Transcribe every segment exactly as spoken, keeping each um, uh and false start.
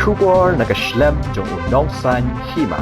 Khubor na ka shlem jong u Nongsaiñ Hima.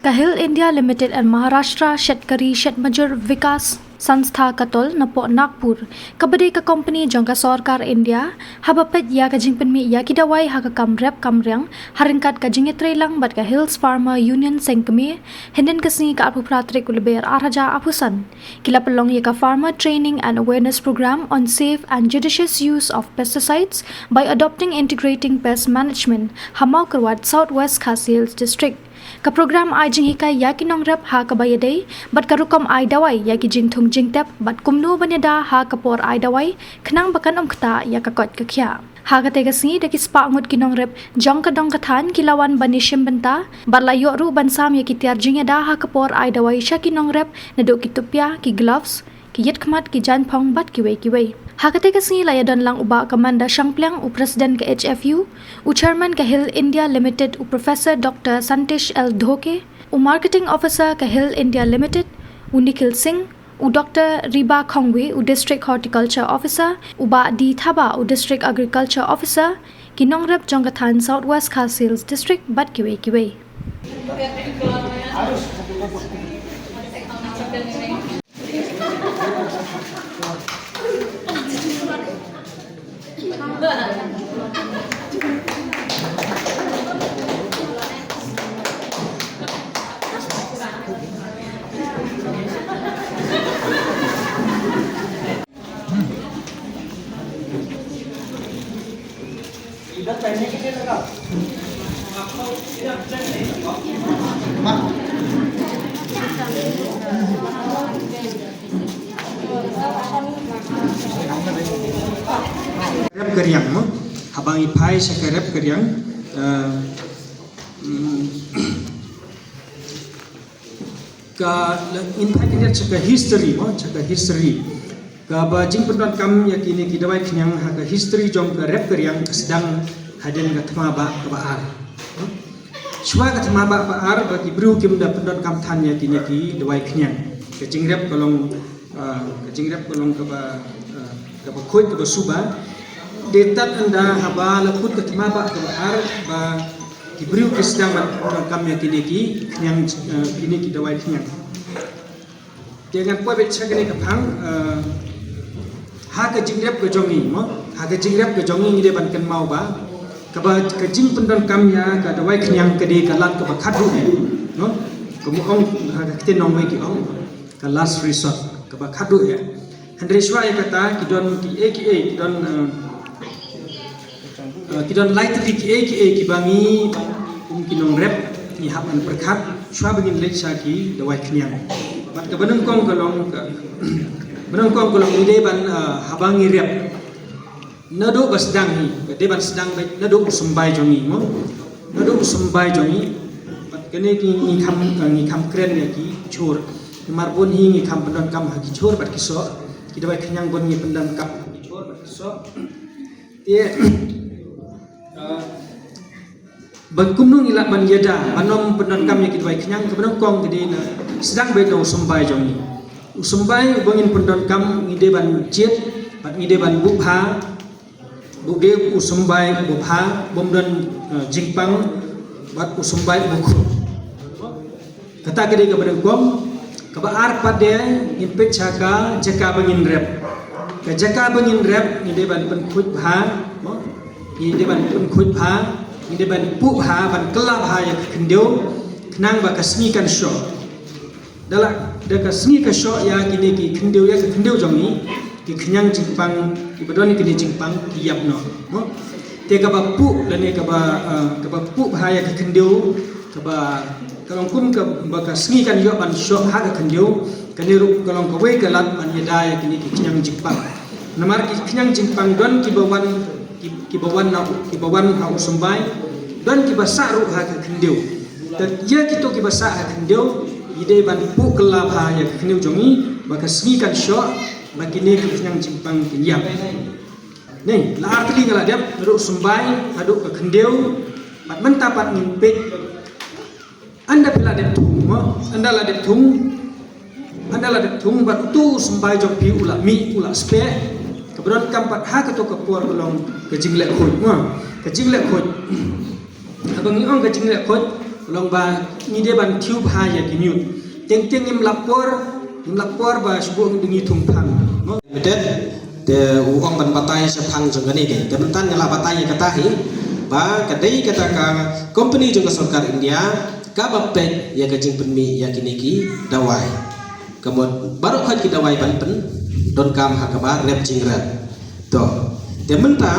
Ka Hill India Limited and Maharashtra Shetkari Shetmajur Vikas Sanstha Katol napoh Nagpur, kaba dei ka kompani jong ka sorkar India, haba peit ïa ka jingpynmih ïa ki dawai ha ka kam rep kam riang, ha ryngkat ka jingïatreilang bad ka Hills Farmer Union Sengkmie, hynnin ka sngi ka arphew phra tarik u Lber ar hajar arphew san. Ki la pynlong ïa ka Farmer Training and Awareness Program on Safe and Judicious Use of Pesticides by Adopting Integrating Pest Management, ha Mawkyrwat, South West Khasi Hills District. Ka program ai jinghikai ïa ki nongrep ha kaba ïadei bad ka rukom ai dawai ïa ki jingthung jingtep bad kumno ban ïada ha ka por ai dawai, khnang ba kan ym ktah ïa ka koit ka khiah. Ha katei ka sngi da ki spah ngut ki nongrep jong ka dong ka thaiñ ki la wan ban ïashim bynta bad la ïoh ruh ban sam ïa ki tiar jingïada ha ka por ai dawai sha ki nongrep, naduh ki tupia, ki gloves, ki ïit khmat, ki jaiñphong bad kiwei kiwei. Ha katei ka sngi la ïadon lang u Bah Kamanda Shangpliang, u President ka H F U, u Chairman ka Hill India Limited, u Professor Doctor Santish L Dhoke, u Marketing Officer ka Hill India Limited, u Nikhil Singh, u Doctor Riba Khongwi, u District Horticulture Officer, u Bah D Thaba, u District Agriculture Officer, ki nongrep jong ka thaiñ South West Khasi Hills District bad kiwei kiwei. Rep ka riang mo, haba ngi phai sha ka rep ka riang, eh, mm, ka, in fact, sha ka history mo, sha ka history. Kaba jingpyndonkam ïa kine ki dawai khñiang ha ka history jong ka rep ka riang ka sdang hadien ka thma bah kaba ar. Shuwa ka thma bah ba ar ba ki briew kim da pyndonkam than ïa kine ki dawai khñiang. Ka jingrep ka long, ah, ka jingrep ka long kaba, ah, kaba khuid kaba suba. Dei tad ynda haba la kut ka thma bah kaba ar ba ki briew ki sdang ban pyndonkam ïa kine ki khñiang, ah, kine ki dawai khñiang. Te ngan poi beit sha kane ka phang, eh, ha ka jingrep ka jong ngi mo, ha ka jingrep ka jong ngi ngi dei ban kynmaw ba kaba ka jingpyndonkam ïa ka dawai khñiang ka dei ka lad kaba khatduh ïa, no? Ka mut ong ha ka ktien nongwei ki ong ka last resort kaba khatduh ïa. Hynrei shuwa ïa kata ki don kiei kiei ki don, eh, Eh, ki don lai tylli kiei kiei kiba ngi kum ki nongrep ngi hap ban pyrkhat shuwa ba ngin leit sha ki dawai khñiang. Bad kaba nyngkong ka long ka, ba nyngkong ka long ngi dei ban, eh, haba ngi rep. Naduh ba sdang hi, ka dei ban sdang beit naduh u symbai jong ngi mo. Naduh u symbai jong ngi. Bad kane ki ngi kham, eh, ngi kham kren ïa ki jhur. Namar bun hi ngi kham pyndonkam ha ki jhur bad ki soh. Ki dawai khñiang bun ngi pyndonkam ha ki jhur bad ki soh. Te, ah, ban kumno ngi lah ban ïada, ban ym pyndonkam ïa ki dawai khñiang, kaba nyngkong ka dei na sdang beit na u symbai jong ngi. U symbai uba ngin pyndonkam ngi dei ban jied, bad ngi dei ban buh bha, buh dei u symbai uba bha, bym don, ah, jingpang, bad u symbai uba khuid. Kata ka dei kaba nyngkong, kaba ar pat de ngin peit sha ka jaka ba ngin rep. Ka jaka ba ngin rep, ngi dei ban pynkhuid bha, mo? Ngi dei ban pynkhuid bha, ngi dei ban puh bha, ban kylla bha ïa ka khyndew, khnang ba ka sngi kan shoh. Da la, da ka sngi ka shoh ïa kine ki khyndew ïa ka khyndew jong ngi, ki khñiang jingpang, kiba don kine jingpang, ki ïap noh, mo? Te kaba puh, lane kaba, eh, kaba puh bha ïa ka khyndew, kaba, ka long kum kaba ka sngi kan ïoh ban shoh ha ka khyndew, kane ruh ka long kawei ka lad ban ïada ïa kine ki khñiang jingpang. Namar ki khñiang jingpang don kiba wan, ki, kiba wan na, kiba wan ha u symbai, don kiba sah ruh ha ka khyndew. Te ïa kito kiba sah ha ka khyndew, ngi dei ban puh kylla bha ïa ka khyndew jong ngi, ba ka sngi kan shoh, ba kine ki khñiang jingpang kin ïap. Ni, la ar tylli nga la dep, naduh u symbai, haduh ka khyndew, bad mynta pat ngin peit. Ynda phi la dep thung, mo? Ynda la dep thung, ynda la dep thung, bad uto u symbai jong phi u la mih, u la speh, kaba donkam pat ha kato ka por ka long ka jingleh khuid, mo? Ka jingleh khuid. Haba ngi ong ka jingleh khuid, long ba ngi dei ban tip ha ïa ki ñiut. Teng teng ngim lap por, ngim lap por ba shu buh ngi thung phan. Limited, te u ong ban batai shaphang jong kane. Te mynta nga la batai ïa kata hi, ba ka dei kata ka company jong ka sorkar India, kaba peit ïa ka jingpynmih ïa kine ki dawai. Ka mut baroh khat ki dawai ban pyndonkam ha kaba rep jingrep. To. Te mynta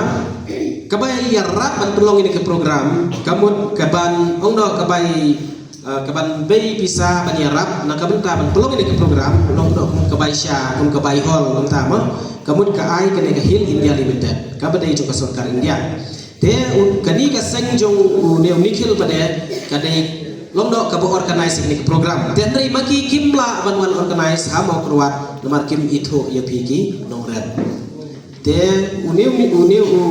kaba ïarap ban pynlong ïa kane ka program, ka mut kaban ong noh kaba, eh, kaban bei pisa ban ïarap na ka bynta ban pynlong ïa kane ka program, long noh kum ka bai sha, kum ka bai hall mynta mo. Ka mut ka ai kane ka Hill India Limited, kaba dei jong ka sorkar India. Te u, kane ka seng jong une u Nikhil pat de ka dei long noh kaba organize ïa kane ka program. Te hynrei ma ki kim lah ban wan organize ha Mawkyrwat namar kim ithuh ïa phi ki nongrep. Te une u, une u,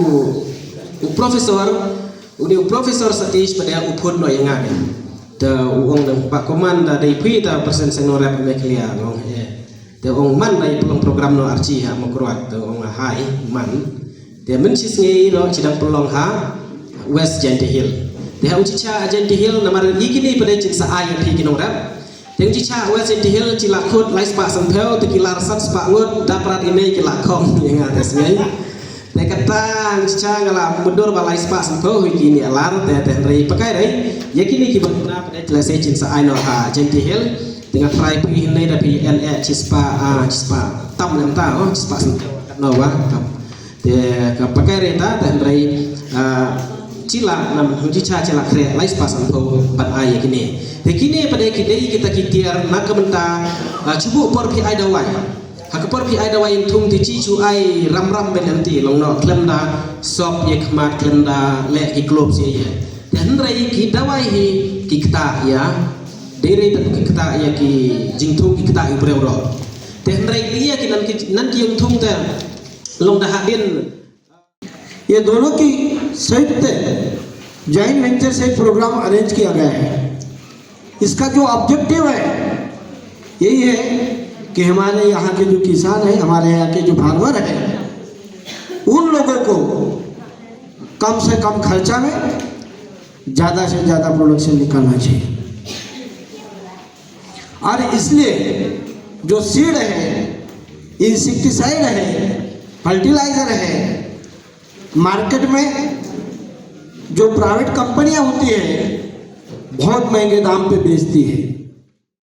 u professor, une u professor Satish pat de u phone noh ïa nga. Te u ong, "Bah Koman, da dei phi ta president seng nongrep Meghalaya?" Nga ong, "Eh." Te ong, "Man da ïa pynlong program noh arji ha Mawkyrwat?" Te ong, "Hai, man." Te mynshisngi ruh shi dang pynlong ha West Jaintia Hills. Te ha u shicha Jaintia Hills namar ïa kine pat de jin sa ai ïa phi ki nongrep. Te u shicha West Jaintia Hills shi la khot lai spah sanphew, te ki lar san spah ngut, dap rat ine ki la khong ïa nga te sngi. Te kata u shicha nga la mutdur ba lai spah sanphew hi kine lar, te, te hynrei pakai rei ïa kine ki bynta pat de la se jin sa ai noh ha Jaintia Hills. Te nga trai phi hynne da phi en eh shi spah, ah, shi spah tam lem ta, oh, shi spah sanphew. Katno wa, tam. Te ka pakai rei ta, te hynrei, ah, shi la nam hang shicha shi la khreh lai spah sanphew ban ai ïa kine. Te kine pat de ki dei kita ki tiar na ka bynta, ah, shu buh por phi ai dawai. Ha ka por phi ai dawai ïa thung te shi shu ai ram ram ban anti long noh khlem da sop ïa khmat khlem da leh ki gloves ïa ïa. Te hynrei ki dawai hi ki ktah ïa. Dei rei te ki ktah ïa ki jingthung ki ktah ïa u briew ruh. Te hynrei ïa ki nan ki, nan ki ïa thung te long da hadien. ये दोनों की संयुक्त जॉइंट वेंचर से प्रोग्राम अरेंज किया गया है। इसका जो ऑब्जेक्टिव है, यही है कि हमारे यहाँ के जो किसान हैं, हमारे यहाँ के जो फार्मर हैं, उन लोगों को कम से कम खर्चा में ज़्यादा से ज़्यादा प्रोडक्शन निकालना चाहिए। और इसलिए जो सीड है, इंसेक्टिसाइड है, फर्टिलाइजर है, मार्केट में जो प्राइवेट कंपनियां होती है, बहुत महंगे दाम पे बेचती है।